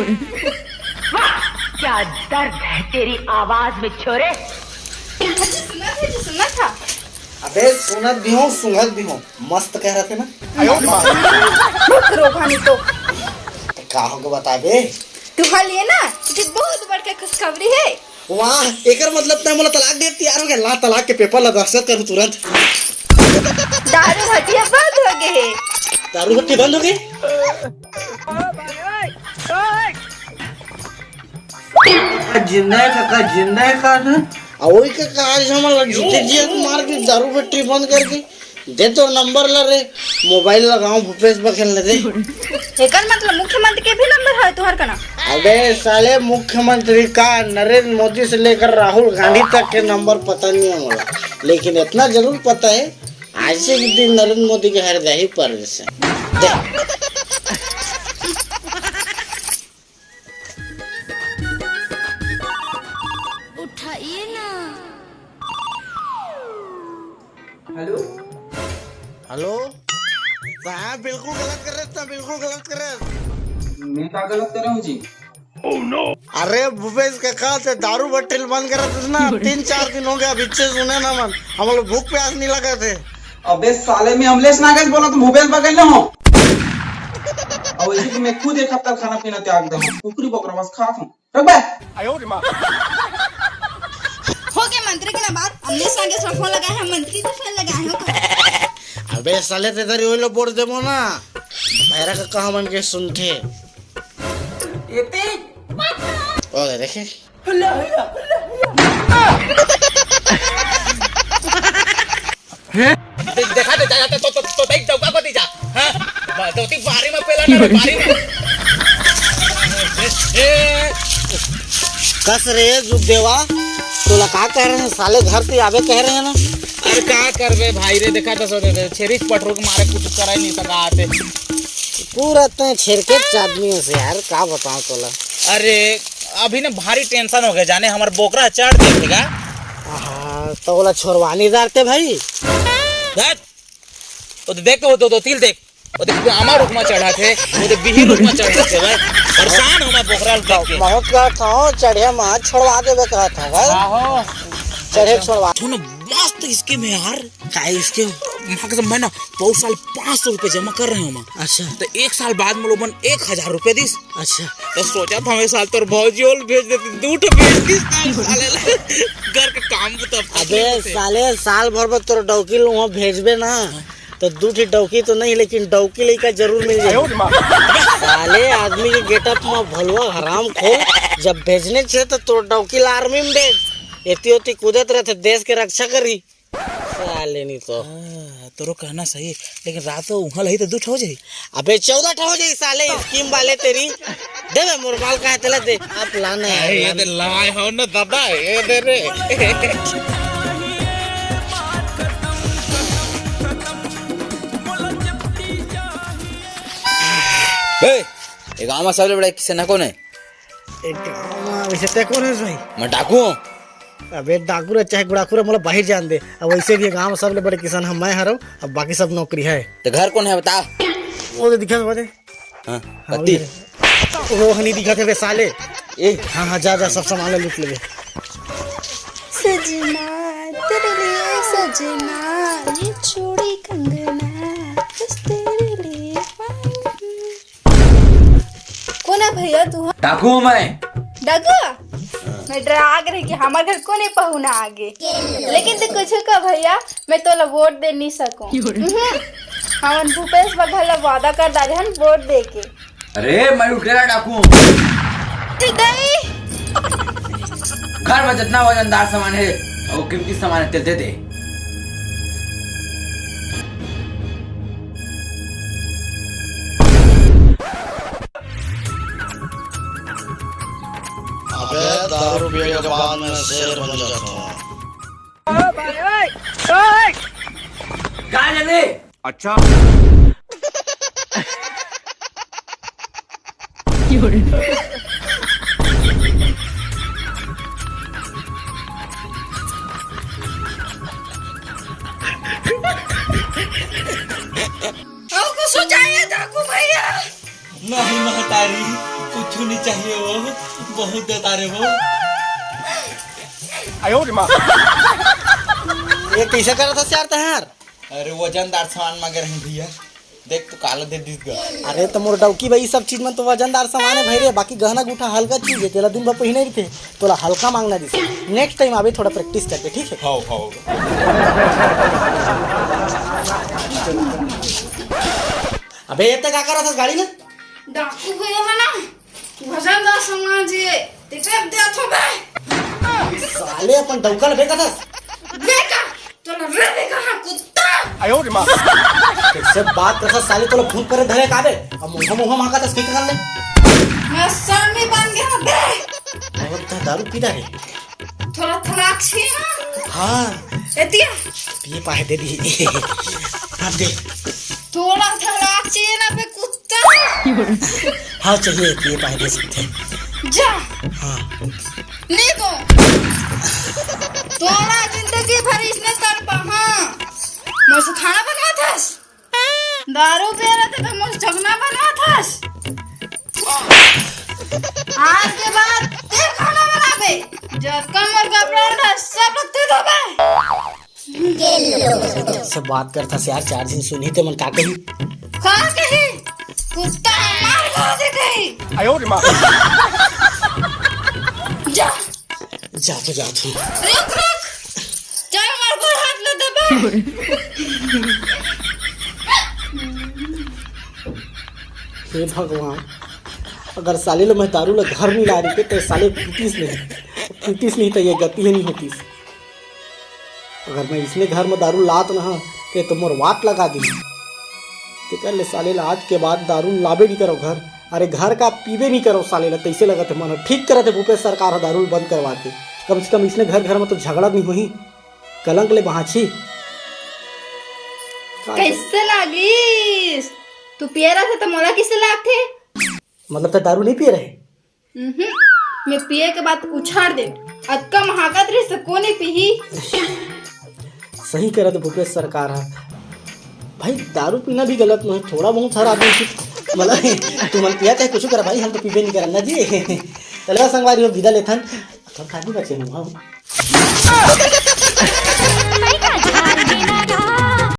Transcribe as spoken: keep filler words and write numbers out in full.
वाह, क्या दर्द है तेरी आवाज में, छोरे। सुना था जी, सुना था। अबे सुनत भी हूँ, सुंघत भी हूँ। मस्त कह रहे थे ना। मुख रोका नहीं तो। तो का होके बताबे? तुहर लिए ना, ये बहुत बड़का खुशखबरी है। वाह, एकर मतलब तैं मोला तलाक दे तैयार हो गया। ला तलाक के पेपर ला दस्तखत करूँ तुरंत। दारू भट्टिया बंद हो गए है। दारू भट्टी बंद हो गई? जिंदा है काका, जिंदा है काका। आ वही काका, आज हमन ला जीते जियत मार के दारू भट्टी बंद करके दे तो नंबर ला रे, मोबाइल लगाओ भूपेश बघेल ने दे। एकर मतलब मुख्यमंत्री के भी नंबर है तुहर कना? अबे साले, मुख्यमंत्री का, नरेंद्र मोदी से लेकर राहुल गांधी तक के नंबर पता नहीं है मोला, लेकिन इतना जरूर पता है, आज के दिन नरेंद्र मोदी के हर जाही परदेश से। दे। उठाइए ना। हेलो। हेलो। हाँ, बिल्कुल गलत कर रहे हो, बिल्कुल गलत कर रहे हो। मैं क्या गलत कर रहा हूँ जी? अरे भूपेश काका, तैं दारू भट्टी ल बंद करत हस ना, तीन चार दिन हो गया, अब इच्छे सुने ना मन, हमला भूख प्यास नहीं लगत है। अबे साले, मैं अमलेश नागेश बोलत हूँ, भूपेश बघेल नोहूँ। अउ वैसे भी मैं खुद एक हफ्ता खाना पीना त्याग दे हूँ, कुकरी बोकरा बस खात हूँ। रख बे। हो गया मंत्री के ना बात, अमलेश नागेश पर फोन लगाए हैं, मंत्री को फोन लगाए हैं। अबे साले, तैं इधर ही वही लो बोल देबो ना, भैरा काका हमन के सुनथे। ओ दे देखे। दे-, देखा दे, जा, जा, तो, तो, तो, तो, डौका को दी जा। हाँ? बा-, तो ती बारी में पेला ना, बारी में। ए, ए। कस रे जुगदेवा, तोला का कह रहे हैं साले, घर से आवे कह रहे हैं ना। अरे का करबे भाई रे, देखा तो सो दे, दे, छेरी पटरू के मारे कुछ कर ही नहीं सका आते। पूरा तैं छेरकेट आदमी है यार, का बताऊं तोला। अरे अभी ना भारी टेंशन हो गया, जाने हमार बोकरा चढ़ देते का। आहा, तो ओला छोड़वा नहीं डारते भाई। देख, वो तो देख, वो तो, तो तिल देख, वो देख, आमा रुख में चढ़ा थे, वो देख, बिही रुख में चढ़ा थे भाई। परेशान हो मैं बोकरा ल देख के। बहुत कहत हूँ, चढ़े में छोड़वा देबे कहत हूँ भाई। आहो। चढ़े छोड़वा। सुनो, मस्त स्कीम है यार। का स्कीम? माँ कसम, मैं ना पौर साल पाँच सौ रुपये जमा कर रहे हूँ मैं। अच्छा। तो एक साल बाद में लोगन एक हजार रुपये दिस। अच्छा। तो सोचा था मैं साल तोर भौजी ओल भेज देती, दू ठो भेज दिस, साल साले ला। घर के काम तो अब अबे होते। साले, साल भर में तोर डौकी लो वहाँ भेजबे ना, तो दू ठी डौकी तो नहीं, लेकिन डौकी लइका जरूर मिल जाए। साले, आदमी के गेटअप में भलुआ हराम खो, जब भेजने छे तो तोर डौकी ला आर्मी में भेज, एती ओती कूदत रहते, देश के रक्षा करी। साले नहीं तो। हाँ, तोरो कहना सही है, लेकिन रात को उहाँ लही तो दू ठो हो जाई। अबे चौदह ठो हो जाई साले, स्कीम वाले तेरी। दे बे मोर माल का है, तेला दे। आप लाना है, अरे, ये लाना। दे लाए हो ना दादा, ये दे रे। ए, ये गांव में सबले बड़ा किसान कोन है? एक गांव में वैसे तै कोन है भाई? मैं डाकू हूँ। अबे डाकू रे चाहे गुड़ाकू रे, मोला बाहिर जान दे। अब वैसे भी गांव में सबले बड़े किसान हम मैं हरव, अब बाकी सब नौकरी है। तो घर कोन है बता? वो तो दिखा, वो दे। हाँ, हाँ, पति। वो दे। वो हनी दिखा थे बे साले। ए। हाँ, हाँ, जा, जा, सब सामान ले लूट ले। सजना, तेरे लिए सजना, ये चूड़ी कंगना, बस तेरे लिए। कोन है भैया तू? डाकू हूँ मैं। डाकू? मैं डरा गे रहेंव कि हमर घर कोने पहुना आगे। लेकिन तू कुछ कह भैया, मैं तोला वोट दे नहीं सकूं। उहुं। हमन भूपेश बघेल ला वादा कर डारे हन वोट दे के। अरे, मैं लुटेरा डाकू हूँ। दई। घर में जितना वजनदार सामान है, वो कीमती सामान है, तेला दे दे। अबे दारू पिए के बाद में शेर बन जाता हूँ। कहाँ जाने? अच्छा। हमको सोचाइए डाकू भैया। नहीं महतारी, तू सुनी चाहिए वो, बहुत देता रे वो। ये कैसे करत हस यार तैं यार? अरे वजनदार सामान मांगे रहे भैया, देख तो काला दे दिस गा। अरे तो मोर डौकी भाई, सब चीज में तो वजनदार सामान है भाई रे, बाकी गहना गूठा हल्का चीज है, तेला दिन भर पहिने रहिथे, तोला हल्का मांगना दिस। नेक्स्ट टाइम आबे थोड़ा प्रैक्टिस करके, ठीक है? हाव हाव। अबे ये तक का करत हस गाड़ी में? डाकू भैया मना वजनदार सामान जी, ते कर दे थो बे। साले अपन डौका ल बेकथस। बेका, तोला रे बेका हा कुत्ता। आयो रे माँ। कैसे बात करथस साले, तोला भूत परे धरे काबे? अब मुंह मुंह मांगथस के कर ले। मैं सर में बांध गया बे। अब तो दारू पीता है। थोड़ा थोड़ा अच्छी ना। हाँ। एतिया। ये पाहे दे दी। हाँ दे। थोड़ा थोड़ा अच्छी ना बे कुत्ता। हाँ चाहिए, ये पाए दे सकते हैं। जा। हाँ। ले दो। तोरा जिंदगी भर इसने तड़पा, हाँ। मोर से खाना बनवाथस? दारू पिए रहिथे त मोर से झगना बनवाथस? आज के बाद ते खाना बनाबे। जतका मोर गबरा रहिथे, सब ल ते देबे। से बात करथस यार, चार झिन सुनही ते मन का कही? का कही? कुत्ता मार खा दे कही। आयो रे माँ। जा। जा तो जा तू। रुक, रुक। चल, मार गोड़ हाथ ल दबा। हे भगवान, अगर साले ल मैं दारू ल घर नहीं ला रही ते साले पीतीस नहीं, पीतीस नहीं तो ये गति ही नहीं होतीस। अगर मैं इसने घर में दारू लात न ह, ते तो मोर वाट लगा दी। तेकर ले साले ला आज के बाद दारू लाबे नहीं करो घर। अरे घर का पीबे नहीं करो साले ला, तैसे लगत है मन ह। ठीक करत है भूपेश सरकार ह दारू बंद करवा के। कम से कम इसने घर घर में तो झगड़ा नहीं होही। कलंक ले बाँची। का कैसे लागिस? तू पिए रहे तो मोला किसे लागथे? मतलब तो दारू नहीं पिए रहे? उहुं, मैं पिए के बाद उछाड़ दे। अतका महाकत रहिस त कोने पीही? सही करत भूपेश सरकार ह। भाई दारू पीना भी गलत नहीं, थोड़ा बहुत हर आदमी की मतलब तुमन पिया चाहे कुछ करा भाई, हम तो पीबे नहीं करन ना जी। चलो संगवारी हो विदा लेथन। थोड़ा खाली बचे हूँ हम।